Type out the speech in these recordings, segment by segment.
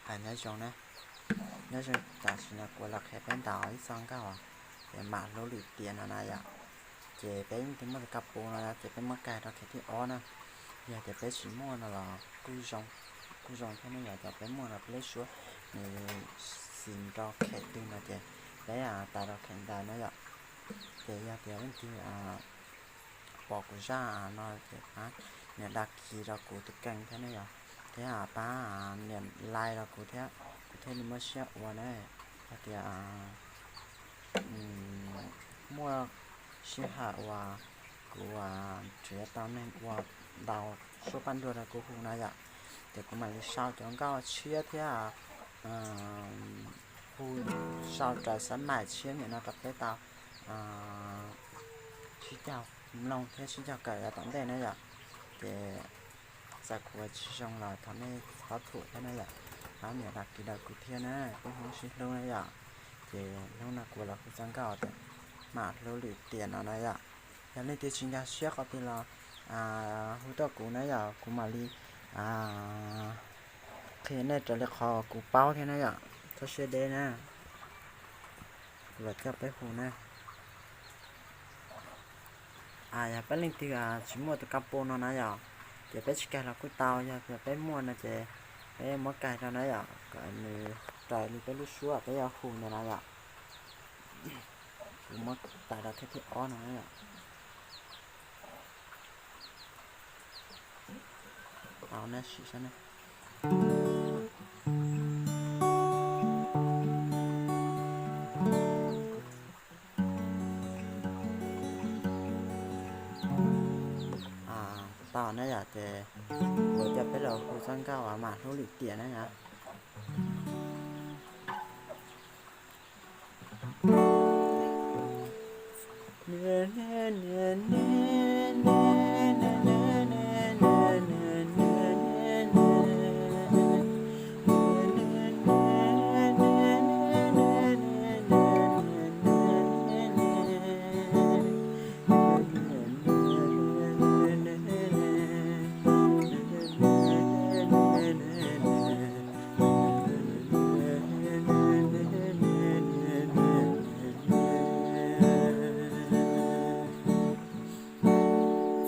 Nyob zoo na, nyob zoo, tam sim no kuv los qhia peb ntaus ib txoj nkauj tias mam hlub lwm tiam no na yom. Ces peb leej twg muaj tus kab pus no ces peb muab kais rau khev thib ob na. Yog tias peb tsis muaj no los kuj zoo thiab ne, yog tias peb muaj no peb lub suab nws xis rau khev twg no ces peb tais rau khev ntawd na yom. Ces yog tias leej twg pom kuv zaj no ces pab nias dag kis rau kuv tus kheej thiab ne yom, thiab pab nias like rau kuv thiab, kuv thiaj li muaj siab ua na. Yog tias muaj sij hawm uas kuv nrhiav tau neeg ua ntaus suab paj nruag rau kuv hu na yom, ces kuv mam li sau cov nkauj tshiab thiab hu, sau raws xab mais tshiab niam no rau peb tau sib caug mloog thiab sib caug kawm yav tom ntej na yom. Ces txawm kuv ua tsis zoo los thov nej txhob thuam thiab na yom. Pab nias dag kis rau kuv thiab na, peb Hmoob sib hlub na yom. Ces hnub no kuv los hu txoj nkauj tias mam hlub lwm tiam no na yom. Yog leej twg tsis nkag siab qhov twg los hu tuaj kuv na yom, kuv mam li qhia nej raws li qhov kuv paub thiab na yom. Txhob siab deb na, kuv los coj peb hu na. Yog peb leej twg tsis muaj tus kab pus no na yom, ces peb tsis kais los kuj tau, yog tias peb muaj no ces peb muab kais rau na yom, kom nws raws li peb lub suab peb yuav hu ntawd na yom. Kuv muab tais rau thiab thib ob no na yom. Tau na, sim saib na. Tau na yom, ces kuv coj peb los hu txoj nkauj uas mam hlub lwm tiam na yom.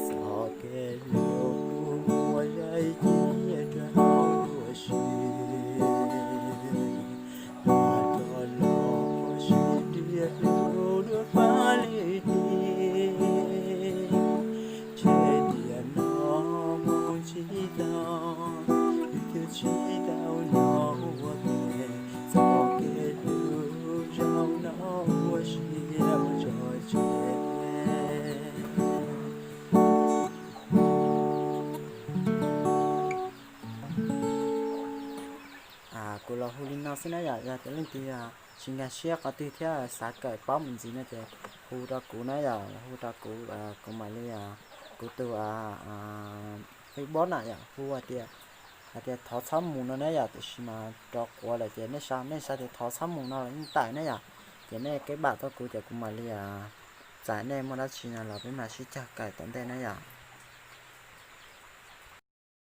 Txoj kev hlub muaj zaib cia rau hauv dua si, tas rov los sib nriam hlub dua fab li ti. Tshe tiam no mus tsis tau, yus twb tsis tau nyob ua ke, txoj kev hlub zaum no ua siab tso tseg. Kuv los hu li no xwb na yom, yog tias leej twg tsis nkag siab qhov twg thiab xav kawm paub mus ntxiv no ces hu rau kuv na yom, hu rau kuv, kuv mam li, kuv tus Facebook na yom, hu hais tias, hais tias thov txhob mus no na yom, tiam sis mas rov quav lawm ces nej sau, nej sau tias thov txhob mus no los yeej tawm na yom. Ces nej keb npam tuaj kuv ces kuv mam li txais nej, muaj dab tsi no los peb mam sib cog kawm tom ntej na yom.